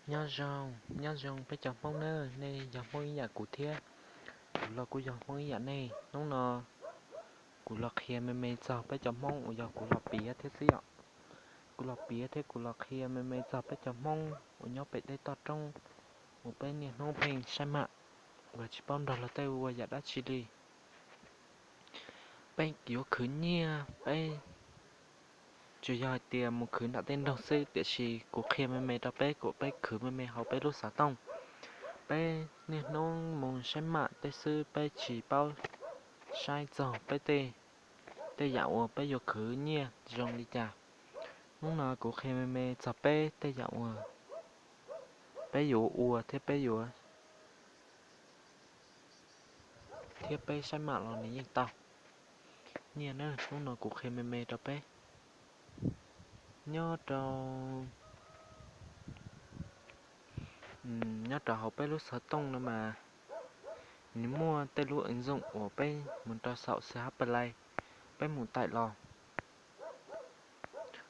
Nyob zoo, nyob zoo peb cov Hmoob nawb, nej yog Hmoob ib yam kuv thiab, kuv los kuj yog Hmoob ib yam nej. Hnub no kuv los qhia me me txog peb cov Hmoob uas yog kuv los piav thiab xwb yom. Kuv los piav thiab kuv los qhia me me txog peb cov Hmoob uas nyob pem tej toj roob uas peb niaj hnub pheej saib mam, uas tsis paub nrog luag tej ua yam dab tsi li. Peb yuav khwv nyiaj, peb tsuas yog hais tias mus khwv nram tej nroog xwb, tiam sis kuv qhia me me rau peb kom peb khwv me me hauv peb lub xov tooj. Peb niaj hnub mus saib mam tej xwb, peb tsis paub saib txog peb tej, tej yam uas peb yuav khwv nyiaj zoo li cas. Hnub no kuv qhia me me txog peb tej yam uas peb yuav ua thiab peb yuav, thiab peb saib mam los nws yeej tau nyiaj na. Hnub no kuv qhia me me rau peb. Nyob rau, nyob rau hauv peb lub xov tooj no mas nws muaj tej lub ứng dụng uas peb mus rau saum C H Play, peb mus tải los.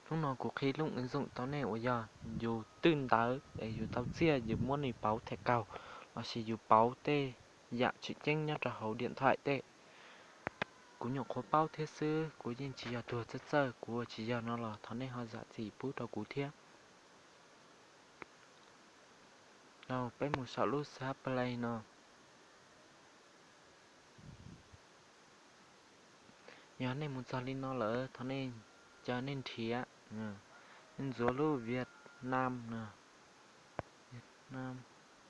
Hnub no kuv qhia lub ứng dụng rau nej uas yog yus twj ntawv es yus tau txiaj yus muab nws pauv them kaug, lossis yus pauv tej yam tseem ceeb nyob rau hauv điện thoại tej. Kuv nyuam qhuav paub thiab xwb, kuv yeej tsis yog tuag txawj txawj, kuv ua tsis yog no los thov nej ho zam txim pub rau kuv thiab. Peb mus saum lub C H Play no. Yog nej mus txog li no lawm, thov nej, caw nej nrhiav, nej ntxuav lub Việt Nam no, Việt Nam,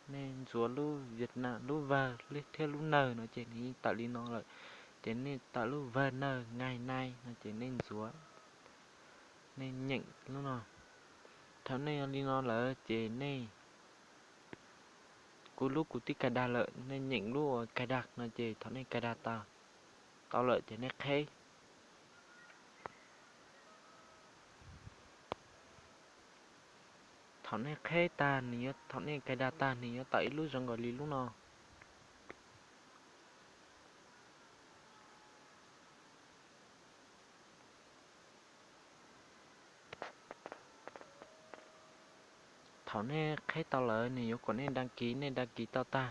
nej ntxuav lub Việt Nam, lub Vawg thiab lub Nawg no ces nws yeej tawm li no lawm. Ces nej tawm lub Vawg Nawg Ngày Nay no ces nej ntxuav, nej nyeem lub no. Thaum nej li no lawm ces nej, kuv lub kuv twb cài đặt lawm, nej nyeem lub uas cài đặt no ces thaum nej cài đặt tau, tau lawm ces nej qheb. Thaum nej qheb tag nws yuav, thaum nej cài đặt tag nws yuav tawm ib lub zoo nkaus li lub no. Thaum nej qheb tau lawm nws yuav kom nej đăng ký, nej đăng ký tau tag.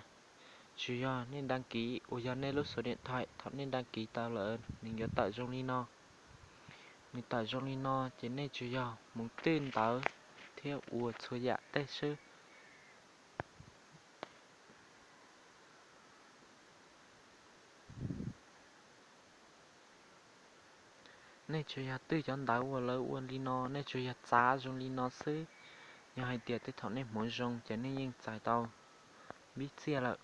Tsuas yog nej đăng ký uas yog nej lub số điện thoại, thaum nej đăng ký tau lawm nws yuav tawm zoo li no. Nws tawm zoo li no ces nej tsuas yog mus twj ntawv thiab ua txhua yam tej xwb. Nej tsuas yog twj cov ntawv uas lawv ua li no, nej tsuas yog txav zoo li no xwb. Yog hais tias tej thaum nej hmoov zoo ces nej yeej txais tau npib txiaj lawm.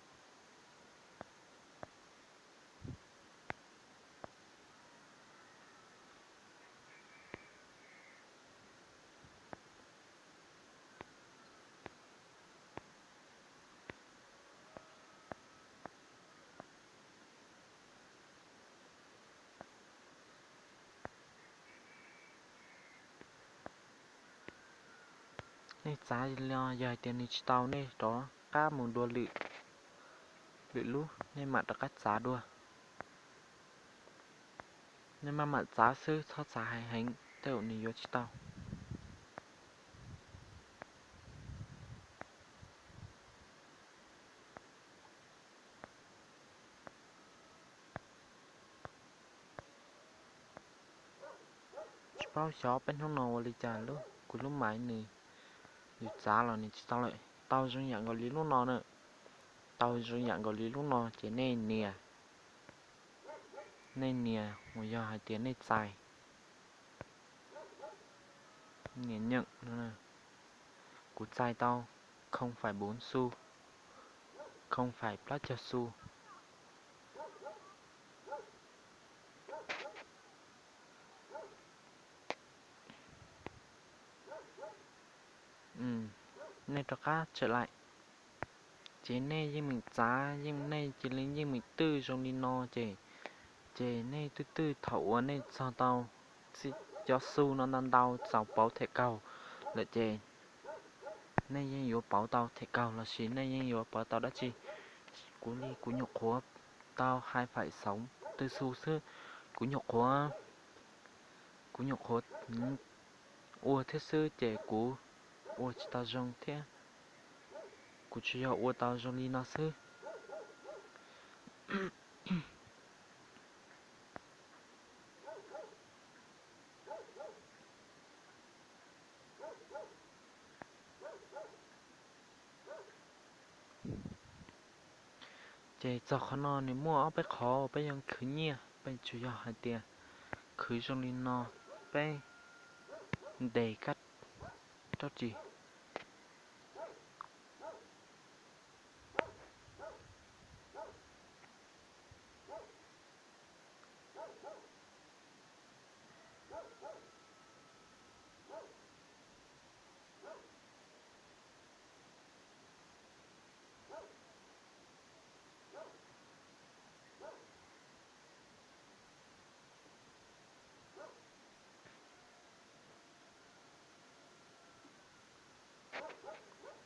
Nej txav li no, yog hais tias nws tsis tau nej rov qab mus dua lwm, lwm lub, nej mam rov qab txav dua. Nej maj mam txav xwb, txhob txav heev heev, tej zaum nws yuav tsis tau. Tsis paub xyov peb hnub no ua li cas, lub, kuv lub maiv nws, yus txav los nws tsis tau lawm. Tau zoo yam nkaus li lub no na, tau zoo yam nkaus li lub no ces nej nias, nej nias uas yog hais tias nej txais, nias nyeem no, kuv txais tau không phẩy bốn xu, không phẩy plaub caug xu. Nej rov qab tsawm laim, ces nej yeej meem txav, yeej, nej cia li yeej meem twj zoo li no ces, ces nej twj twj thaum uas nej txog tau cov xu no ntau ntau txaus pauv them kaug lawm ces nej yeej yuav pauv tau them kaug lossis nej yeej yuav pauv tau dab tsi. Kuv li kuv nyuam qhuav tau hai phẩy sáu tư xu xwb, kuv nyuam qhuav, kuv nyuam qhuav ua thiab xwb ces kuv ua tsis tau zoo thiab. Kuv tsuas yog ua tau zoo li no xwb. Ces txog qhov no nws muaj ob peb qhov peb yuav khwv nyiaj, peb tsuas yog hais tias khwv zoo li no, peb ntes kab rab ris.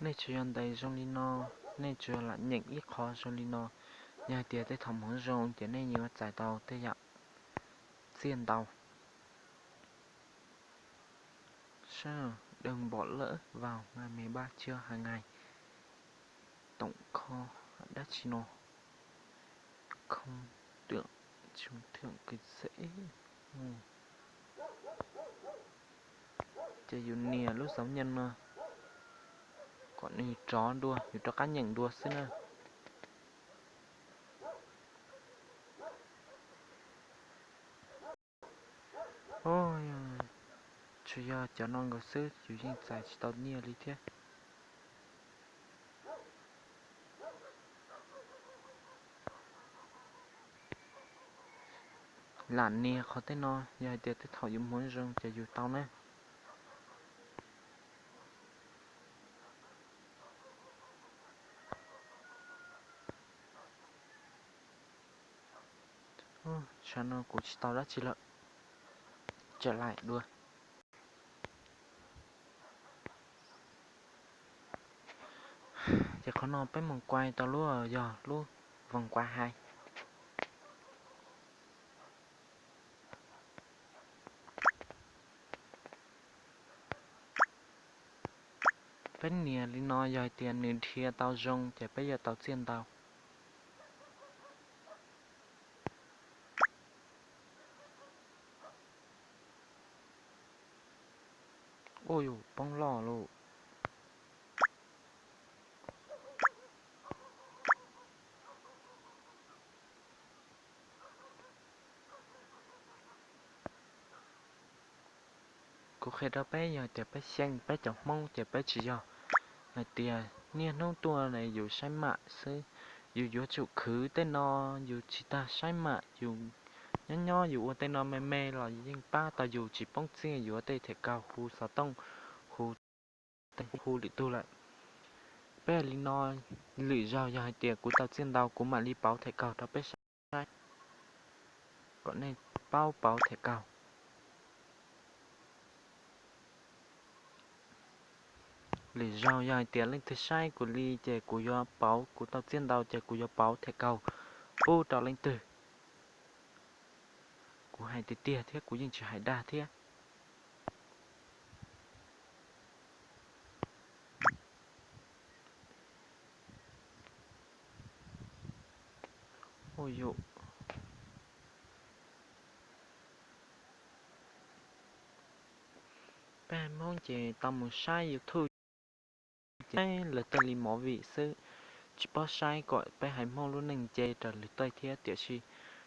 Nej tsuas yog ntes zoo li no, nej tsuas yog lam nyeem ib qho zoo li no. Yog hais tias tej thaum hmoov zoo ces nej yuav txais tau tej yam txiaj ntau. Sab đừng bỏ lỡ vào ngày mười ba chưa hàng ngày tổng kho dab tsi no không được trúng thưởng kìa. Ces yus nias lub xauv nyiaj no kom nws rov dua, yus rov qab nyeem dua xwb na. Tsuas yog cov no nkaus xwb yus yeej txais tsis tau nyiaj li thiab. Lam nias qhov tej no, yog hais tias tej thaum yus hmoov zoo ces yus tau na. Tsam no kuv tsis tau dab tsi lawm, tseem laim dua. Ces qhov no peb mus kuaj tau lub, yog lub voos kuaj hais. Peb nias li no yog hais tias nws dhia tau zoo ces peb yuav tau txiaj ntau. Ua yus poob loj lauj. Kuv qhia rau peb, yog tias peb xyeej peb cov Hmoob ces peb tsis yog hais tias niaj hnub tuaj yus saib mam xwb. Yus yuav tsum khwv tej no, yus tsis tas saib mam, yus nyob nyob yus ua tej no me me los yeej pab tau yus tsis poob txiaj yuav tej them kaug hu xov tooj, hu hu lwm tug lawm. Peb li no, lwm zaug yog hais tias kuv tau txiaj ntau kuv mam li pauv them kaug rau peb saib, kom nej paub pauv them kaug. Lwm zaug yog hais tias leej twg saib kuv li ces kuv yuav pauv, kuv tau txiaj ntau ces kuv yuav pauv them kaug pub rau leej twg. Kuv hais tiag tiag thiab kuv yeej tsis hais dag thiab. Ua yus, peb haiv Hmoob ces tau mus saib YouTube ces lawv tej li movie xwb, tsis paub saib kom peb haiv Hmoob lub neej nce raws lwm tej thiab, tiam sis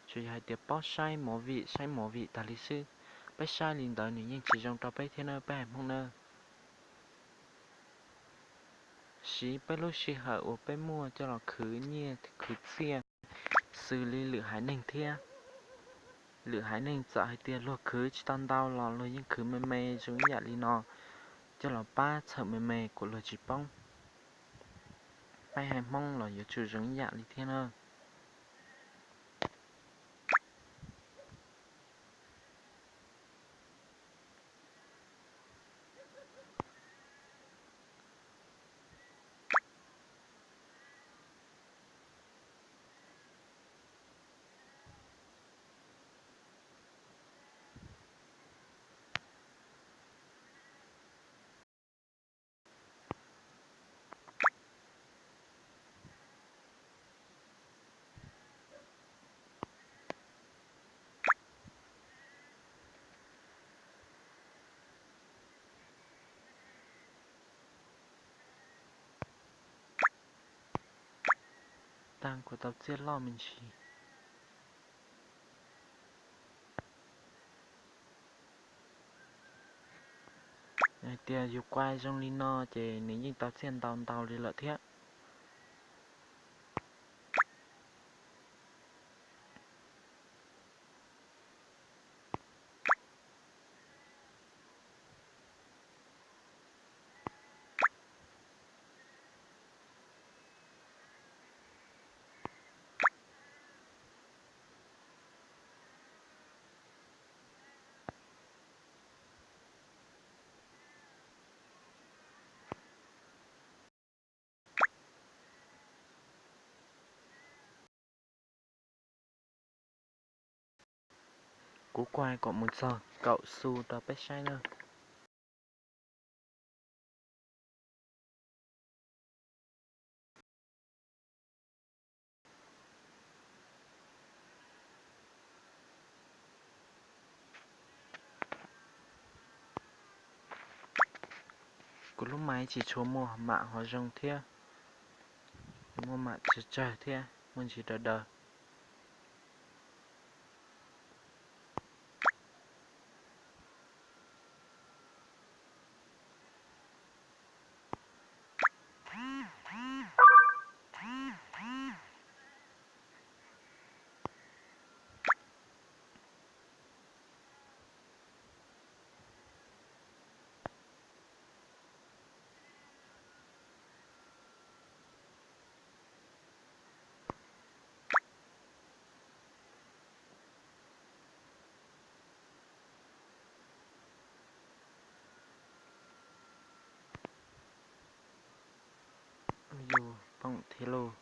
tsuas yog hais tias paub saib movie, saib movie tas li xwb. Peb saib li ntawd nws yeej tsis zoo rau peb thiab na peb haiv Hmoob na. Siv peb lub sij hawm uas peb muaj coj los khwv nyiaj khwv txiaj, xws li lwm haiv neeg thiab. Lwm haiv neeg txawm hais tias luag khwv tsis tau ntau los luag yeej khwv me me zoo ib yam li no, coj los pab txhawm me me kom luag tsis poob. Peb haiv Hmoob los yuav tsum zoo ib yam li thiab na. Tag kuv tau txiaj loj me ntsis. Hais tias yus kuaj zoo li no ces nws yeej tau txiaj ntau ntau li lawm thiab. Kuv kuaj kom mus txog kaum xu rau peb saib na. Kuv lub maiv tsis tshua muaj mam ho zoo thiab, muaj mam tsawg tsawg thiab muaj ntsis daw daw. Yus poom thiab lauj.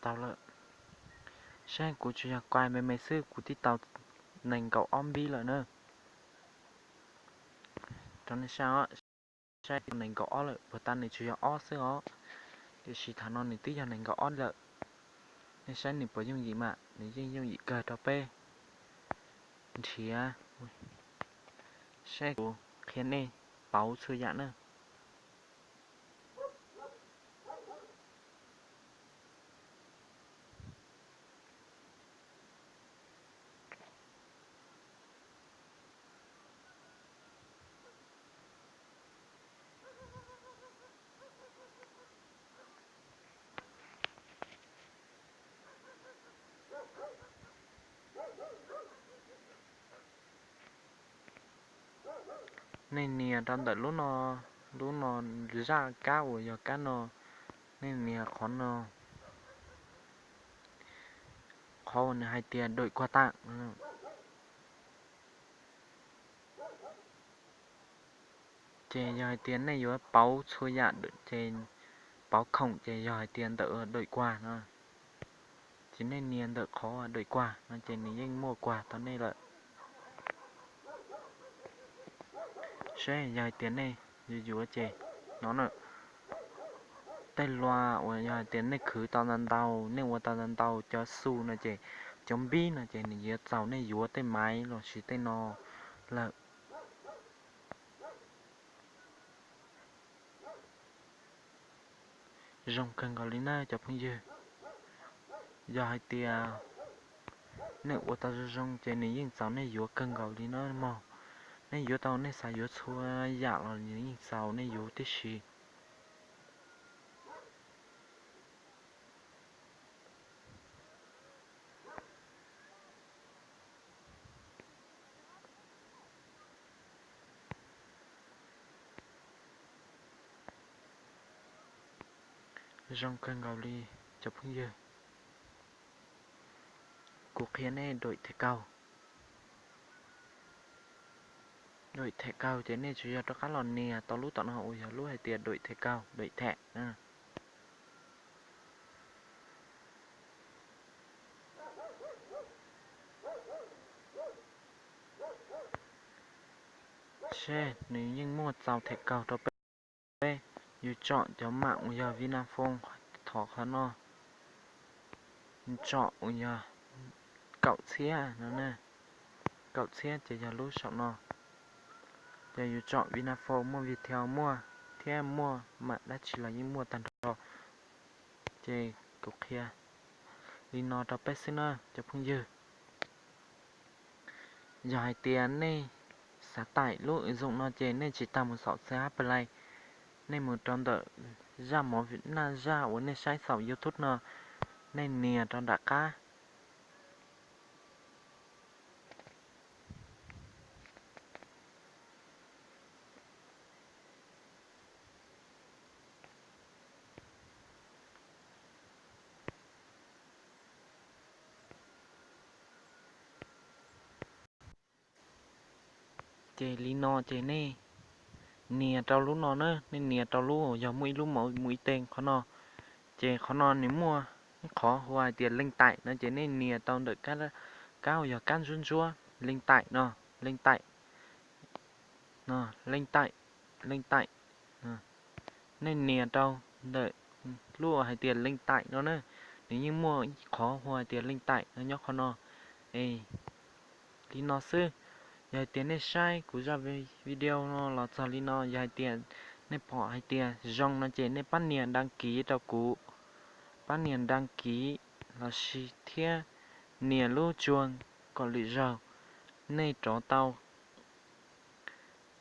Tau lawm. Saib kuv tsuas yog kuaj me me xwb kuv twb tau nees nkaum ob npib lawm na. Rau nej saib os, saib nees nkaum ob lawm, puag ta nws tsuas yog ob xwb os, tiam sis thaum no nws twb yog nees nkaum ob lawm. Nej saib nws puas yooj yim mas, nws yeej yooj yim kawg rau peb nrhiav. Saib kuv qhia nej pauv txhua yam na. Nej nias rau ntawm lub no, lub no zaj kab uas yog kab no, nej nias qhov no, qhov uas nws hais tias đổi quà tặng. Ces yog hais tias nej yuav pauv txhua yam ces pauv khoom ces yog hais tias ntawm đổi quà no. Ces nej nias ntawm qhov đổi quà no ces nws yeej muaj quà tau nej lawm. Seb yog hais tias nej yuav yuav ces no na, tej lua uas yog hais tias nej khwv tau ntau ntau, nej ua tau ntau ntau cov xu no ces cov npib no ces nws yuav txaus nej yuav tej maiv los sis tej no lawm. Zoo kawg nkaus li na cov phooj ywg. Yog hais tias nej ua tau zoo zoo ces nws yeej txaus nej yuav kawg nkaus li na mog. Nej yuav tau nej xav yuav txhua yam los nws yeej txaus nej yuav tib si. Zoo kawg nkaus li cov phooj ywg. Kuv qhia nej đổi thẻ cào. Đổi thẻ cào ces nej tsuas yog rov qab los nias tau lub tom no uas yog lub hais tias đổi thẻ cào, đổi thẻ. Seb, nws yeej muaj txaus thẻ cào rau peb. Yus tsom cov mam uas yog Vinaphone thov qhov no, tsom uas yog kaum txhiab no, kaum txhiab ces yog lub saum no. Ces yus tsom Vinaphone muaj Viettel muaj thiab muaj mam dab tsi los yeej muaj tag nrho. Ces kuv qhia li no rau peb xwb na cov phooj ywg. Yog hais tias nej xav tải lub ứng dụng no ces nej tsis tas mus saum CH Play, nej mus rau ntawm zaj mov naj zaj uas nej saib saum YouTube no, nej nias rau nram qab. Ces li no ces nej nias rau lub no na, nej nias rau lub uas yog muaj ib lub mov mus ib teg qhov no. Ces qhov no nws muaj ib qhov hu hais tias lên tải no ces nej nias tau ntawm kab uas yog kab ntsuab ntsuab lên tải no, lên tải no, lên tải, lên tải. Nej nias rau ntawm lub uas hais tias lên tải no na, nws yeej muaj ib qhov hu hais tias lên tải no nyob qhov no. Es li no xwb. Yog hais tias nej saib kuv zaj video no los txog li no, yog hais tias nej pom hais tias zoo no ces nej pab nias đăng ký rau kuv, pab nias đăng ký lossis thiab nias lub chuông kom lwm zaug nej rov tau,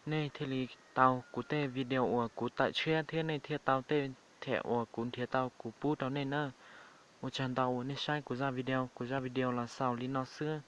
nej thiaj li tau kuv tej video uas kuv tawm tshiab thiab nej thiaj tau tej thẻ uas kuv nrhiav tau kuv pub rau nej na. Ua tsaug ntau uas nej saib kuv zaj video, kuv zaj video los xaus li no xwb.